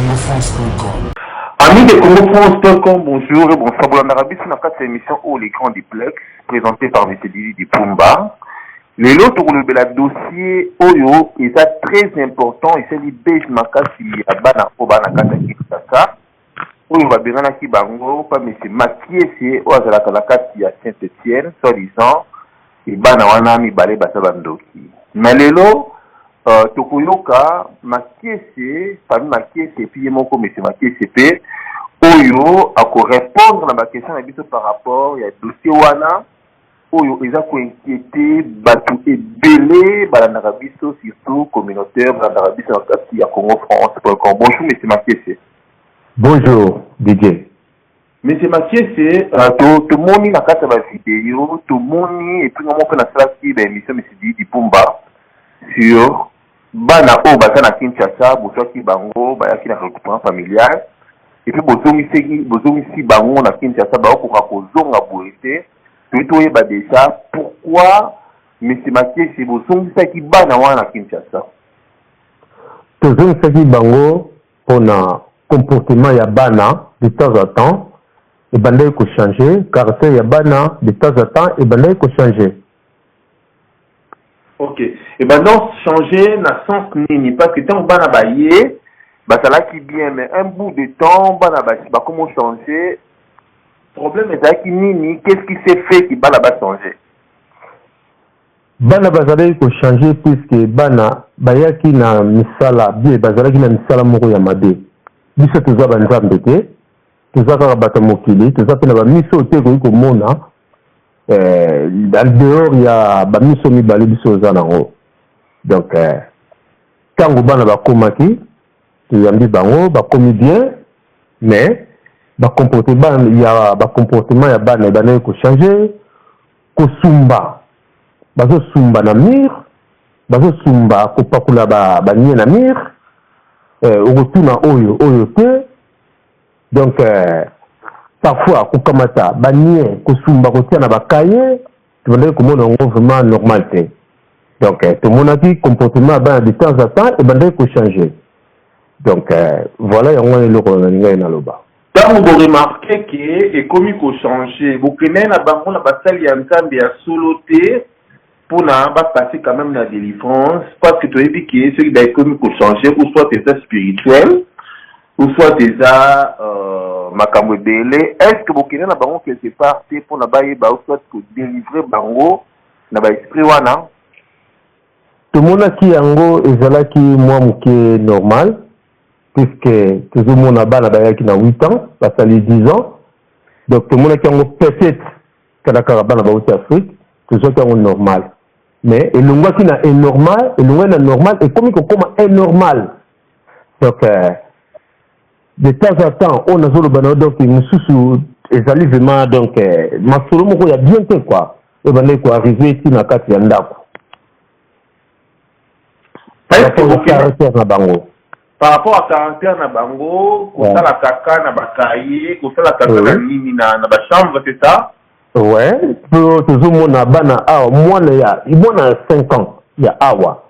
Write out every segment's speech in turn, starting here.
congofrance.com. Amis de congofrance.com, bonjour et bonsoir. Bolandaka biso na kati ya émission oyo Les Grands Duplex, présenté par M. Didi Dipumba. Lelo tokolobela dossier oyo eza très important, esali bege makasi ya bana oyo bana kati ya Kinshasa, oyo babenganaki bango pa M. Makiese oyo azalaka na kati ya Saint-Etienne, soi-disant bana wana mibale baza bandoki. Mais lelo tokoyoka Makiese, famille Makiese, et puis ye moko M. Makiese mpe oyo akorépondre na baquestion na biso par rapport ya dossier wana oyo eza koinquiéter bato ebele balandaka biso, surtout communautaire balandaka biso na kati ya congofrance.com. Bonjour M. Makiese. Bonjour DJ. M. Makiese, tomoni na kati ya bavideo, tomoni, et puis nga moko nasalaki baémission, M. Didi Dipumba, sur bana oyo baza na Kinshasa. Bozwaki bango, bayaki na regroupement familial, et puis bozongisi bango na Kinshasa, bakokoka kozonga boye te. Toyi toyeba déjà pourquoi, M. Makiese, bozongisaki bana wana na Kinshasa. Tozongisaki bango mpona comportement ya bana. De temps en temps ebandaki kochanger, caractère ya bana de temps en temps ebandaki kochanger. Ok, ebanda changer na sens nini? Parce que ntango bana baye, bazalaki bien, mais un bout de temps bana bakomi changer. Problème ezalaki nini? Qu'est-ce qui s'est fait que bana bachanger? Bana bazalaki kochanger puisque bana bayaki na misala bien, bazalaki na misala moko ya mabe. Biso toza banzambe te, toza kaka bato ya mokili, toza mpe na bamiso te ekoki komona en dehors ya bamiso mibale biso oza nango. Donc ntango bana bakomaki, toyambi bango, bakomi bien, mais bacomportement ya bana ebandaki kochanger. Kosumba, bazosumba na mur, bazosumba, kopakola banie na mur, okotuna oyo oyo te. Donc parfois kokamata banie, kosumba, kotia na bacahier, tobandaki komona yango vraiment normal te. Donc tomonaki comportement ya bana de temps en temps ebandaki kochanger. Donc voilà, yango wana eloko nalingai naloba. Ntango boremarquer que ekomi kochanger, bokende na bango na basali ya Nzambe ya solo te mpona bapasser quand même na délivrance? Parce que toyebi que soki baekomi kochanger, ou soit eza spirituel, ou soit eza makambo ebele. Est ce que bokende na bango quelque part te mpona bayeba ou soit kodélivrer bango na baesprit wana? Tomonaki yango ezalaki mwa moke normal, puisque tozomona bana bayaki na 8 ans, basali 10 ans. Donc tomonaki yango peut-être kala kaka bana bauti Afrique, tozwaki yango normal. Mais elongwaki na anormal, elongwaki na normal, ekomi kokóma anormal. Donc de temps en temps oyo nazoloba na yo, donc mosusu ezali vraiment, donc masolo moko ya bien te quoi, oyo bandaki koarriver ti na kati ya ndako par rapport au caractère na bango. Par rapport à caractère na bango, kosala kaka na bacahier, kosala kaka na nini, na bachambre, c'est ça? Ouais, po tozomona bana awa, mwana ya 5 ans ya awa,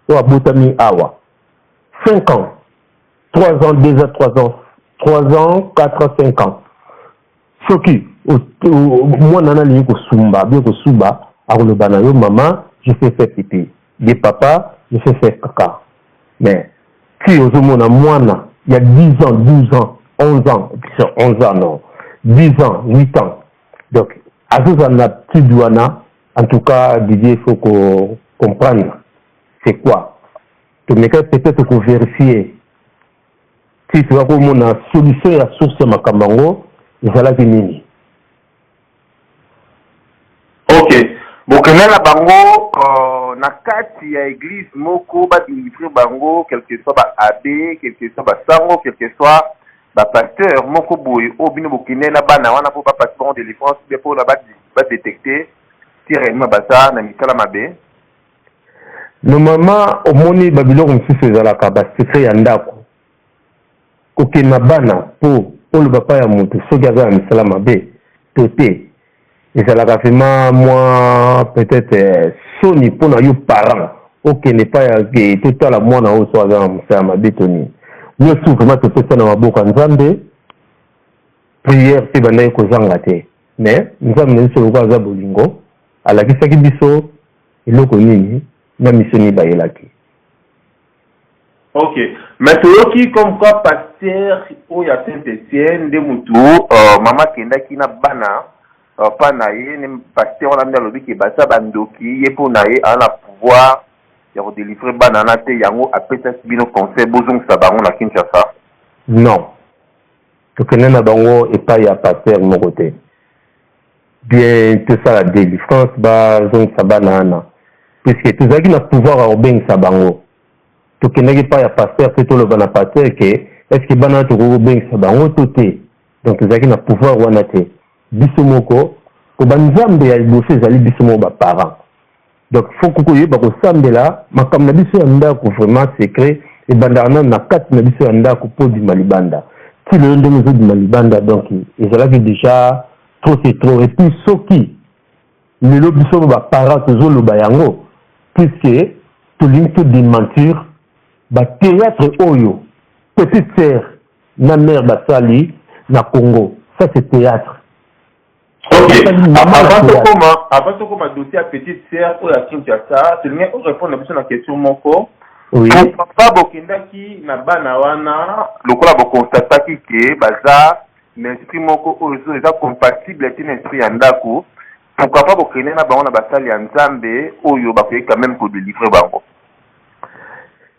oyo abotami awa, 5 ans, 3 ans, 2 ans, 3 ans, 3 ans, 4 ans, 5 ans, soki mwana wana alingi kosumba bien kosuba, akoloba na yo: "Mama, je sais faire pipi." Ye: "Papa, je sais faire kaka." Mais ti ozomona mwana ya 10 ans, 12 ans, 11 ans, 11 ans non, 10 ans, 8 ans, donc azozala na attitude wana. En tout cas Didier, il faut ko comprendre c'est quoi. Tomeka peut-être kovérifier ti toza komona solution ya source ya makambo yango ezalaki nini. Ok, bokende na bango na kati ya église moko, badélivrer bango, quelque soit baabbé, quelque soit basango, quelque soit bapasteur moko boye oyo bino bokende na bana wana mpo bapasser bango délivrance, mpe mpona badétecter si réellement baza na misala mabe? Normalement, omoni, babiloko mosusu ezalaka basecret ya ndako. Kokende na bana mpo oloba pa ya moto soki aza na misala mabe to te, ezalaka vraiment mwa peut-être soni mpona yo parent okende pa ya totala mwana oyo so aza na mosala mabe to nini. Nyonso vraiment topesa na maboko ya Nzambe. Prière mpe ebandaki kozanga te, mais Nzambe na biso lokola aza bolingo, alakisaki biso eloko nini na mission nini bayelaki. Ok, mais toyoki comme quoi pasteur oyo ya Saint Etienne nde mutu mama akendaki na bana pa na ye, ne pasteur wana nde alobi ke baza bandoki, ye mpo na ye aza na pouvoir ya kodelivre bana wana te, yango apesaki bino conseil bozongisa bango na Kinshasa. Non, tokende na bango epai ya pasteur moko te, bien tosala délivrance, bazongisa bana wana, puisque tozalaki na pouvoir ya kobengisa bango. Tokendaki epai ya pasteur mpe toloba na pasteur ke est ce que bana wana tokoki kobengisa bango to te. Donc tozalaki na pouvoir wana te biso moko, po banzambe ya liboso ezali biso moko baparent. Donc faut koyeba kosambela makambo na biso ya ndako, vraiment secret ebandaka nano na kati na biso ya ndako mpo obima libanda. Ti lelo ndenge ezobima libanda, donc ezalaki déjà trop, c'est trop. Et puis soki lelo biso baparent tozoloba yango, puisque tolingi todémentir bathéâtre oyo petite sœur na mère basali na Congo, ça c'est théâtre. Ok, avant tokoma dossier ya petite sœur oyo ya Kinshasa, tolingi orépondre na biso na question moko. Oui. Papa, bokendaki na bana wana lokola boconstataki ke baza na esprit moko oyo eza compatible te na esprit ya ndako, pourquoi pas bokende na bango na basali ya Nzambe oyo bakoki quand même kodélivre bango?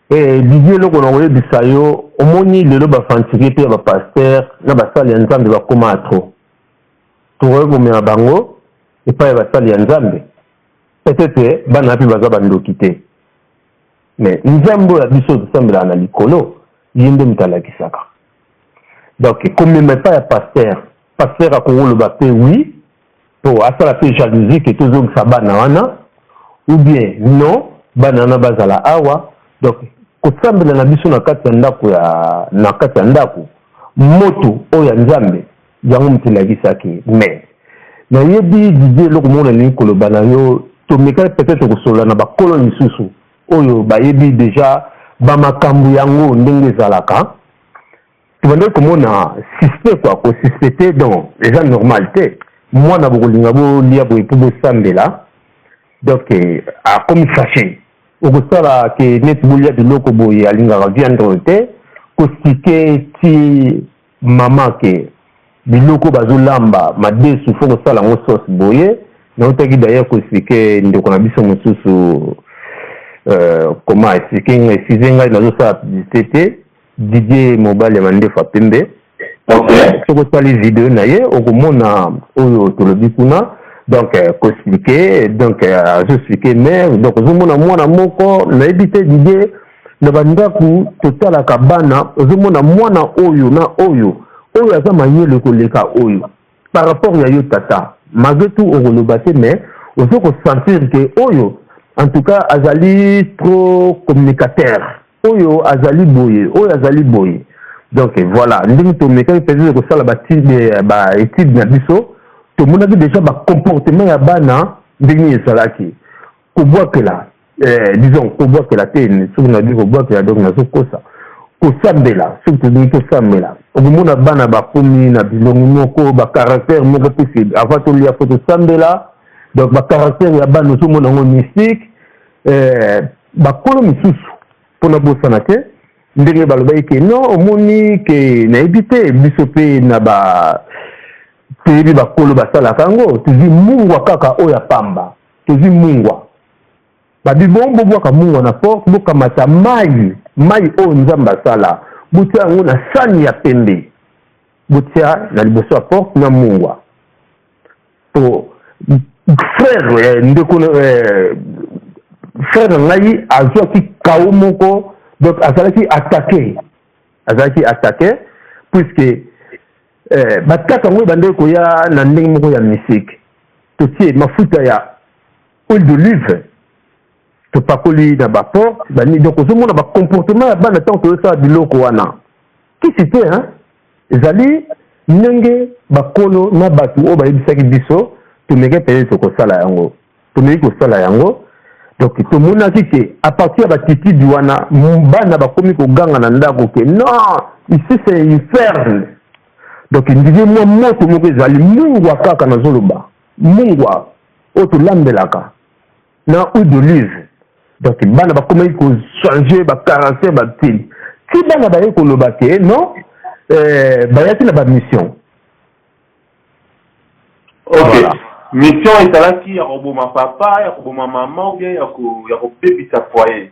Didier, eloko na koyebisa yo, omoni lelo baaventurier mpe ya bapasteur na basali ya Nzambe bakóma ya trop. Tokoki komema bango epai ya basali ya Nzambe, peut-être bana mpe baza bandoki te, mais Nzambe oyo ya biso tosambelaka na likolo, ye nde moto alakisaka. Donc komema epai ya pasteur, pasteur akokoloba mpe oui po asala mpe jalousie ke tozongisa bana wana, ou bien non, bana wana bazala awa. Donc kosambela na biso na kati ya ndako, ya na kati ya ndako, moto oyo ya Nzambe yango moto elakisaki. Mais nayebi, Didier, eloko moko nalingi koloba na yo. Tomekaki peut-être kosolola na bakolo misusu oyo bayebi déjà bamakambo yango ndenge ezalaka. Tobandaki komona suspect, quoi, kosuspecte. Donc eza normal te, mwana bokolinga bolia boye mpo bosambela, donc akomi fâché, okosala ke neti bolia biloko boye, alingaka viande te, kosike ti mama ke biloko bazolamba madesu, faut kosala yango sauce boye. Nautaki d'ailleurs koexpliquer ndeko na biso mosusu, comment expliquer, excuse ngai, nazosala publicité te, Didier mobali ya mandefu ya pembe. Soki osali video na ye, okomona oyo tolobi kuna. Donc koexpliquer, donc azoexpliquer mare. Donc ozomona mwana moko, nayebi te, Didier, na bandako totalaka bana, ozomona mwana oyo na oyo, oyo aza mayele koleka oyo par rapport ya yo tata. Malgré tout okoloba te, mais ozo kosentir ke oyo en tout cas azali trop communicateur, oyo azali boye, oyo azali boye. Donc voilà ndenge tomekaki peut-être kosala baétude na biso. Tomonaki déjà bacomportement ya bana ndenge ezalaki kobwakela, disons kobwakela te, soki nabi kobwakela, donc nazokosa. Kosambela, soki tolingi tosambela, okomona bana bakomi na bilongi moko, bacaractère moko, puisque avant tolia faut tosambela. Donc bacaractère ya bana ozomona yango mystique. Bakolo misusu, mpona bosana te ndenge balobaki ke non, omoni ke nayebi te, biso mpe na ba toyebi bakolo basalaka yango. Tozwi mungwa kaka oyo ya pamba, tozwi mungwa, babi bon, bobwaka mungwa na porte, bokamata mai, mai oyo Nzambe asala, botia yango na sani ya pembe, botia na liboso ya porte na mungwa. Po frère, ndeko, frère na ngai azwaki kao moko, donc azalaki attaqué, azalaki attaqué, puisque bataka yango ebandaki koya na ndenge moko ya mystique. Totie mafuta ya huile d'olive, topakoli na baporte bani. Donc ozomona bacomportement ya bana ntango tozosala biloko wana, kisi te, hein? Ezali ndenge bakolo na bato oyo bayebisaki biso. Tomeki peut-être kosala yango, tomeki kosala yango. Donc tomonaki ke à partir ya batitude wana, bana bakomi koganga na ndako ke non, ici c'est inferne. Donc ndenge mwa moto moko ezali mungwa kaka, nazoloba mungwa oyo tolambelaka na huile d'olive. Donc bana bakomaki kochanger bacaractère, batili ti bana baye koloba ke non, bayaki na bamission. Ok, voilà. Mission ezalaki ya koboma papa, ya koboma mama, ou bien ya kobebisa foyer?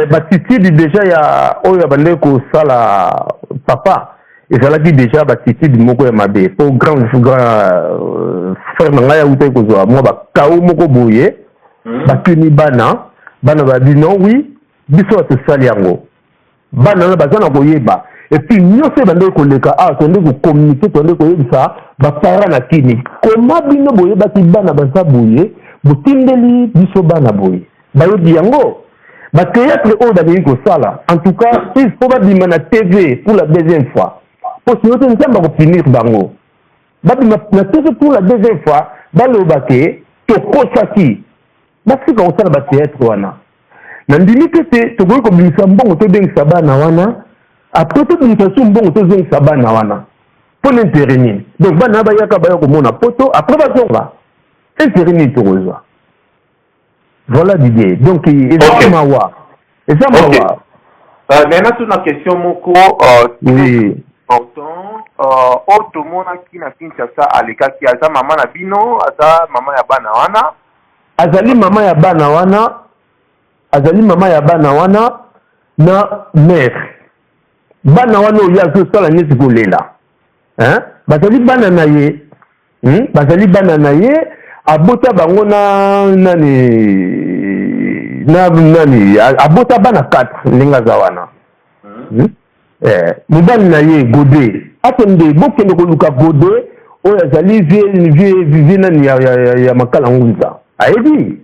Batitude déjà ya oyo ya bandeki kosala papa ezalaki déjà batitude moko ya mabe, po grand frère na ngai autaki kozwa mwa bakao moko boye. Batuni bana, bana babi non, oui, biso tosali yango. Bana wana baza na koyeba. Et puis nyonso ebandeki koleka awa, tondeki kocommuniquer, tondeki koyebisa baparent na kini koma bino boyebaki bana baza boye, botindeli biso bana boye, bayebi yango. Bathéâtre oyo balingi kosala, en tout cas il faut babima na TV pour la deuxième fois, po sinon te Nzambe akopunir bango. Babima na TV pour la deuxième fois, baloba ke tokosaki. Basika kosala bathéâtre wana. Nandimi te te tokoki kobimisa mbongo tobengisa bana wana, après tobimisa so mbongo tozongisa bana wana mpo na intérêt nini? Donc bana bayaka, baya komona poto, après bazonga, intérêt nini tokozwa? Voilà Didier, donc eza mawa, eza mawa. Maintenant tuna question moko. Oui. Important, oyo tomonaki na Kinshasa alekaki, aza mama na bino, aza mama ya bana wana? Azali mama ya bana wana, azali mama ya bana wana na mare bana wana oyo azosala neti kolela, hein? Bazali bana na ye, Bazali bana na ye, abota bango na nani, na nani, abota bana 4 ndenge aza wana. Mobali na ye Gode akende, bokende koluka Gode oyo azali vie nani ya Makala Ngunza ayebi,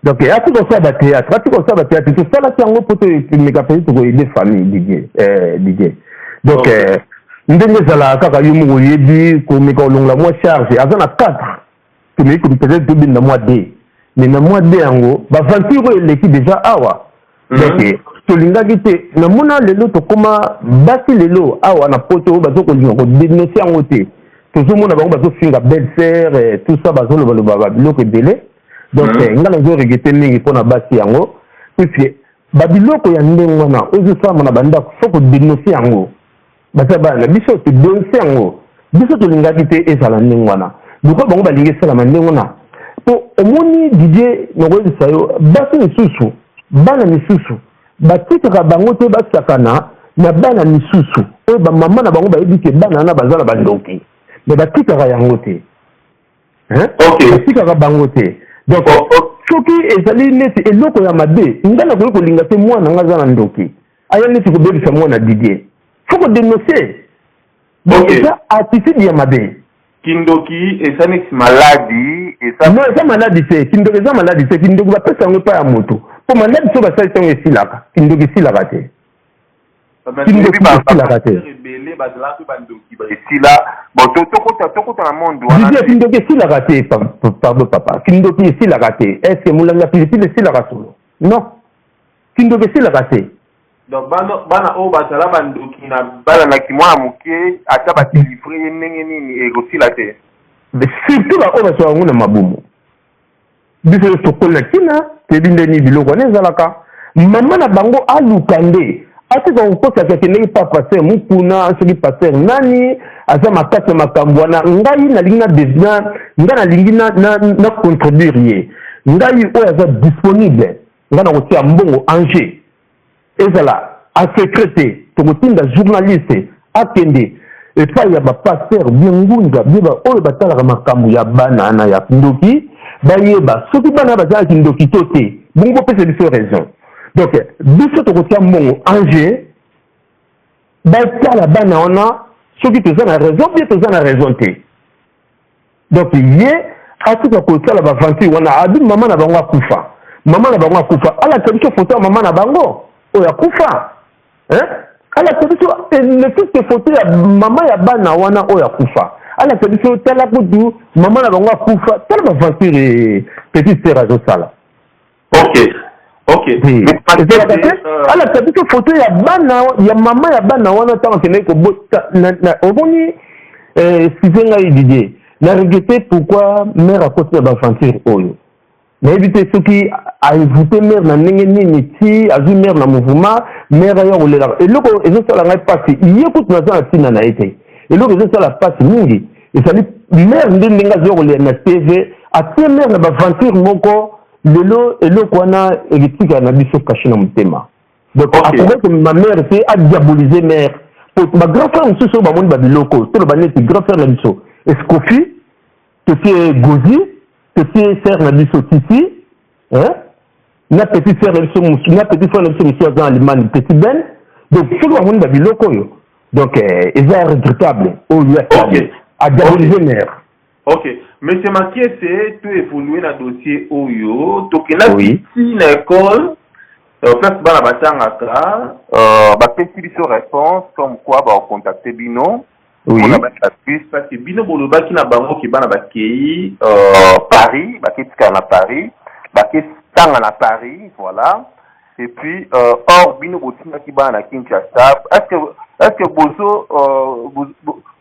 Donc ati kosala bathéâtre, ati kosala bathéâtre. Tosalaki yango mpo tomeka mpenzi tokoaider famille, Didier, Didier. Donc ndenge ezalaka kaka, yo moko oyebi, komeka kolongola mwa charge. Aza na 4, tomeki peut-être tobenda mwa 2, mais na mwa 2 yango baventure oyo eleki déjà awa. Donc tolingaki te. Namona lelo tokóma basi lelo awa na poto oyo baza kolinga kodénoncer yango te. Tozomona bango bazofinga belle sœur, tout ça, bazolobaloba babiloko ebele. Donc ngai nazoregretter mingi mpona basi yango, puisque babiloko ya ndenge wana oyo ezosalama na bandako, faut kodénoncer yango. Baza bana na biso, todénoncer yango. Biso tolingaki te ezala ndenge wana. Lokola bango balingi esalama ndenge wana, po omoni Didier, nakoyebisa yo, basi misusu, bana misusu batikaka bango te basakana na bana misusu oyo bamama na bango bayebi ke bana wana baza na bandoki, mais batikaka yango te, batikaka bango te. Donc soki ezali neti eloko ya mabe, ngai nakoki kolinga te mwana nga aza na ndoki aya neti kobebisa mwana. Didier, faut kodénoncer. Donc eza attitude ya mabe. Kindoki eza neti maladi, eza? Non, eza maladi te. Kindoki eza maladi te. Kindoki bapesa yango epai ya moto, mpo maladi so basalisi yango esilaka. Kindoki esilaka te, kindoki esilaka te. Ebele bazalaka mpe bandoki, esila. Bon, tokota na monde wana. Didier, kindoki esilaka te. Pardon papa, kindoki esilaka te. Est ce que molangi ya pilipili esilaka solo? Non, kindoki esilaka te. Donc bana oyo bazala bandoki na bana na mwana moke, ata badélivrer ye ndenge nini, ekosila te? Surtout baoyo bazwaka yango na mabumu. Biso nyonso tokoli na ntina, toyebi ndeni biloko wana ezalaka. Mama na bango aluka nde atika kokosaka, akendeki pa pasteur Mukuna, soki pasteur nani aza makasi ya makambo wana. Ngai nalingi na ngai nalingi na contredire ye. Ngai oyo aza disponible, ngai nakotia mbongo en jeu, ezala en secret te. Tokotinda journaliste akende epai ya bapasteur bien Ngunza, bien oyo batalaka makambo ya bana na ya ndoki, bayeba soki bana bazalaki ndoki to te. Bongo bopesa biso raison. Donc biso tokotia mbongo en jeu, batala bana wana soki toza na raison bien toza na raison te. Donc ye atika kosala baventure wana. Abi mama na bango akufa, mama na bango akufa, alakisa biso foto ya mama na bango oyo akufa, alakisa biso ne fût-ce que foto ya mama ya bana wana oyo akufa. Alakisa biso, tala kutu mama na bango akufa, tala baaventure petite sœur azosala. Ezalaka te. Alakisa biso foto ya bana, ya mama ya bana wana, ntango akendaki kobota. Omoni, excuse ngai Didier, na regrette pourquoi mère akoti na baaventure oyo. Nayebi te soki aévite mère na ndenge nini, ti azwi mère na mouvement, mère aya kolelaka. Eloko ezosala ngai mpasi, ye kutu naza na ntina na ye te. Eloko ezosala mpasi mingi ezali mère nde ndenge azwa kolela na TV, atie mère na baaventure moko. Lelo eloko wana etikala na biso kashe na motema. Donc akoki komema mère te, adiaboliser mère, po bagrand frère mosusu oyo bamoni babiloko, toloba neti grand frère na biso Escofi, totie Gozi, totie sœur na biso Titi, na petit frère na biso, na petit frère na biso mosusu aza na Allemagne, petit Ben. Donc soki bamoni babiloko oyo, donc eza regrettable oyo asali, adiaboliser mère. Ok, monsieur Makiese, to évolue na dossier oyo. Tokendaki ti na école, place bana batangaka. Bapesi biso réponse comme quoi bakocontacte bino mpona bana plus, parce que bino bolobaki na bango ke bana bakei Paris, baketikala na Paris, baketanga na Paris, voilà. Et puis or bino botindaki bana na Kinshasa. Est ce que bozo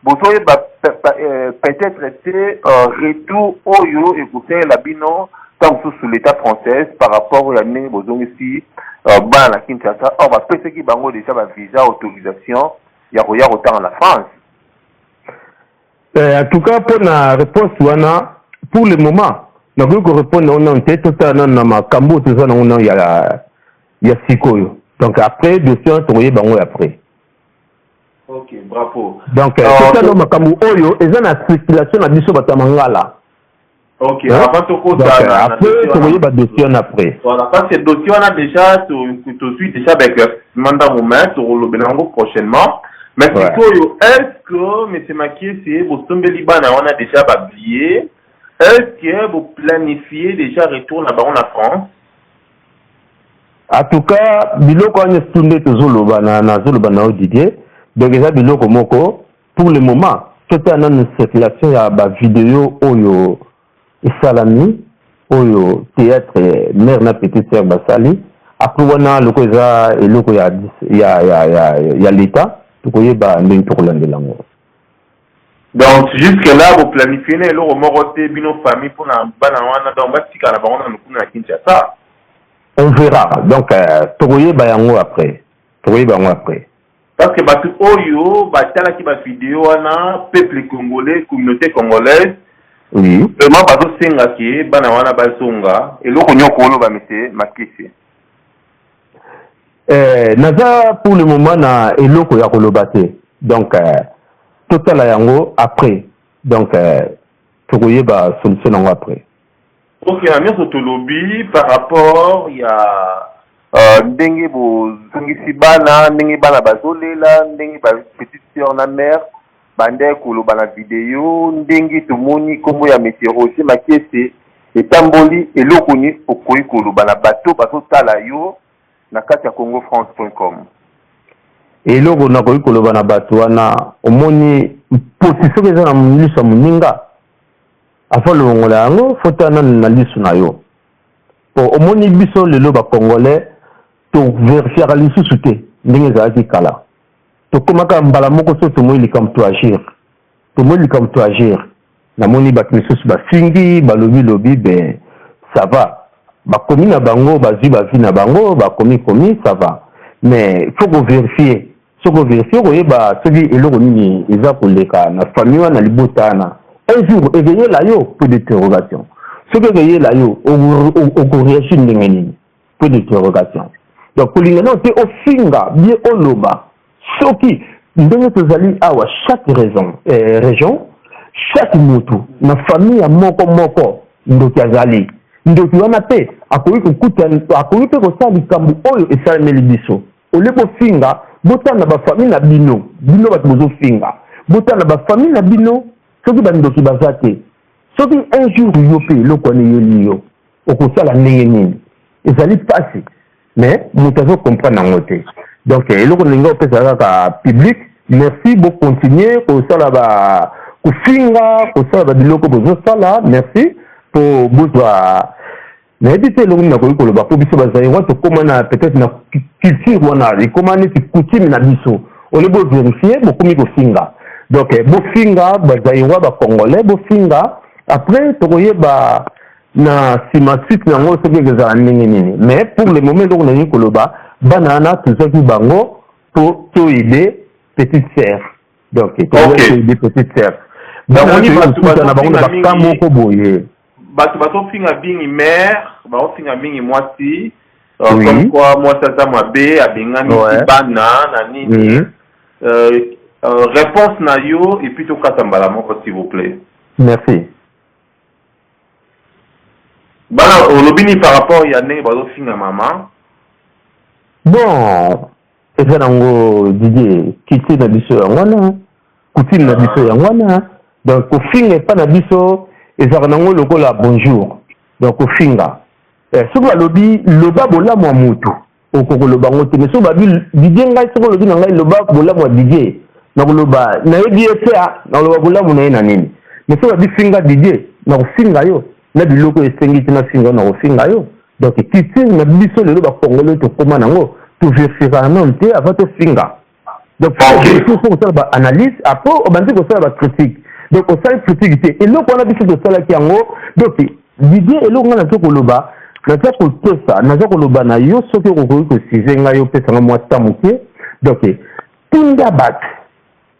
bozoyeba peut-être te retour oyo ekosalela bino ntango mosusu l'État française par rapport ya ndenge bozongisi bana na Kinshasa, or bapesaki bango déjà bavisa, autorisation ya koya kotanga na France? En tout cas, mpona réponse wana, pour le moment nakoki korépondre yango nano te. Totala nano na makambo oyo toza nango nano ya sikoyo. Donc après dossier wana, tokoyeba yango après. Ok, bravo. Donc totala nano makambo oyo eza na circulation na biso bato ya mangala. Ok, avant tokota après, tokoyeba dossier wana après. Voilà, parce que dossier wana déjà tozwi déjà baéclaircissement ndambo, mais tokolobela yango prochainement. Mais sikoyo, est ce que, monsieur Makiese, bosombeli bana wana déjà babillet? Est ce que boplanifie déjà retour na bango na France? En tout cas, biloko wana nyonso nde tozoloba, nazoloba na yo Didier, donc eza biloko moko. Pour le moment, totala nanu circulation ya bavideo oyo esalami, oyo théâtre mère na petite sœur basali. Après wana, loko eza eloko ya l'État, tokoyeba ndenge tokolandela yango. Donc jusque là boplanifie na eloko moko te, bino famille, mpona bana wana, donc batikala na bango nanu kuna na Kinshasa? On verra. Donc tokoyeba yango après, tokoyeba yango après. Parce que bato oyo batalaki bavideo wana, peuple congolais, communauté congolaise, vraiment bazosengaki bana wana bazonga. Eloko nyoko oloba, monsieur Makisi? Naza pour le moment na eloko ya koloba te. Donc totala yango après. Donc tokoyeba solution nango après. Ok, na nyonso tolobi par rapport ya ndenge bozongisi bana, ndenge bana bazolela, ndenge ba petite sœur na mère bande koloba na video, ndenge tomoni nkombo ya monsieur Roger Makiese etamboli, eloko nini okoki koloba na bato bazotala yo na kati ya congofrance.com? Eloko nakoki koloba na bato wana, omoni, mposi soki eza na liso ya moninga, afa longola yango, fota nanu na liso na yo. Po omoni, biso lelo bacongolais tovérifiaka lisusu te ndenge ezalaki kala. Tokomaka mbala moko, so tomoni likambo, toagir, tomoni likambo, toagir. Namoni bato misusu bafingi, balobi lobi, ben ça va, bakomi na bango, bazwi bavi na bango, bakomi komi, ça va. Mais faut kovérifier. Soki ovérifie, koyeba soki eloko nini eza koleka na famille wana, libota wana. Un jour ekeyela yo, point d'interrogation. Soki ekeyela yo, okoréagir ndenge nini? Point d'interrogation. Donc kolinga nano te ofinga bien, oloba. Soki ndenge tozali awa, chaque raison, région, chaque motu na famille ya moko moko, ndoki azali. Ndoki wana mpe akoki kokuta, akoki mpe kosala likambo oyo esalemeli biso. Olie bofinga, botala na bafamille na bino. Bino bato bozofinga, botala na bafamille na bino soki bandoki baza te. Soki un jour yo mpe eloko wana eyeli yo, okosala ndenge nini? Ezali mpasi, mais moto azocomprendre yango te. Donc eloko nalingi opesa kaka public, merci, bocontinue kosala ba Kofinga, kosala babiloko bozosala, merci mpo bozwa. Nayebi te eloko nini nakoki koloba, mpo biso bazaïrois tokóma na peut-être na culture wana, ekóma neti coutume na biso. Ole bovérifier, bokomi kofinga. Donc bofinga, bazaïrois, bacongolais, bofinga. Après tokoyeba na nsima suite nango soki ekozala ndenge nini. Mais pour le moment, eloko nalingi koloba, bana wana tozwaki bango mpo toaider petite sœur. Donc toaider petite sœur. Bana toyei na bango na baka moko boye. Bato bazofinga mingi mare, bazofinga mingi mwasi, comme quoi mwasi aza mabe, abengani bana na nini. Réponse na yo et puis tokata mbala moko, s'il vous plaît. Merci. Bana, olobi nini par rapport ya ndenge bazofinga mama? Bon, eza nango, Didier, culture na biso yango wana, coutume na biso yango wana. Donc kofinga epa na biso ezalaka nango lokola bonjour. Donc kofinga, soki balobi loba bolamu ya motu, okoki koloba yango te. Mais soki babi Didier, ngai soki olobi na ngai loba bolamu ya Didier, nakoloba nayebi ye te, nakoloba bolamu na ye na nini? Mais soki babi finga Didier, nakofinga yo na biloko esengi te nafinga yo, nakofinga yo. Donc culture na biso lelo, bakongolo, tokóma nango, tovérifiaka nano te avant tofinga. Donc il faut kosala baanalyse, après obandi kosala bacritique. Donc osali critique te, eloko wana biso tosalaki yango. Donc Didier, eloko ngai naza koloba, naza kopesa, naza koloba na yo, soki okoki kosize ngai, opesanga mwa ta moke. Donc tunda bato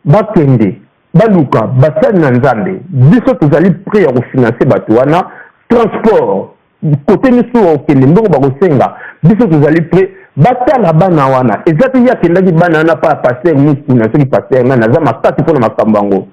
bakende baluka basali na Nzambe. Biso tozali prêt ya kofinancer bato wana, transport kote misu okende, mbongo bakosenga, biso tozali prêt. Batala bana wana, eza te ye akendaki bana wana pa pasteur Mukuna. Soki pasteur nani aza makasi mpona makambo yango,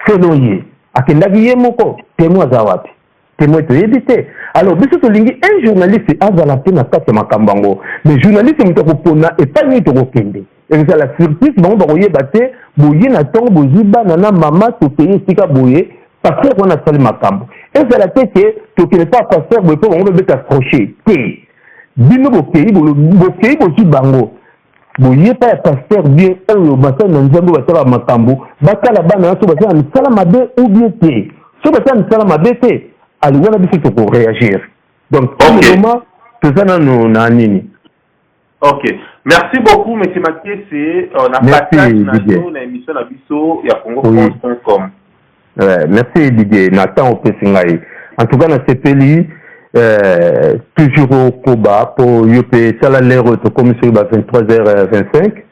selon ye akendaki ye moko, témoin aza wapi? Témoin toyebi te. Alors biso tolingi un journaliste azala mpe na kati ya makambo yango. Mais journaliste, moto akopona epai nini tokokende, ezala surprise. Bango bakoyeba te. Boye na ntongo bozwi bana na mama, tokei esika boye, pasteur wana asali makambo. Ezala te ke tokende pa pasteur boye mpo bango babeta crochet te. Bino bokei, bokei, bozwi bango, boye pa ya pasteur bien oyo basali na Nzambe, basala makambo, batala bana nyonso basala misala mabe ou bien te. Soki basala misala mabe te, ali wana biso tokoréagir. Donc pour le moment toza nano na nini. Ok, merci beaucoup, monsieur Makiese, na passage na yo na émission na biso ya congofrance.com. Ouais, merci Didier na temps opesi ngai. En tout cas nasepeli, toujours okoba mpo yo mpe tala l'heure oyo tokomi, soki ba 23 h 25.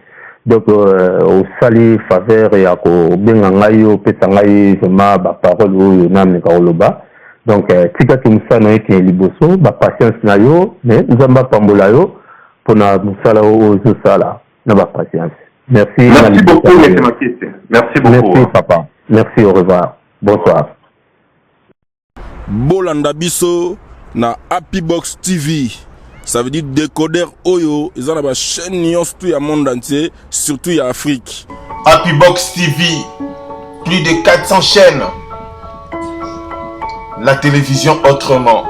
Donc osali faveur ya kobenga ngai, opesa ngai vraiment baparole oyo nameka koloba. Donc tikaki mosala na yo ekende liboso, bapatience na yo, mais Nzambe apambola yo mpona mosala oyo ozosala na bapatience. Merci. Merci beaucoup, monsieur Makiese, merci beaucoup. Merci papa, merci, au revoir, bonsoir. Bolanda biso na Happy Box TV, ça veut dire décodeur oyo eza na bachaîne nyonso tu ya monde entier, surtout ya Afrique. Happy Box TV, plus de 400 chaînes, la télévision autrement.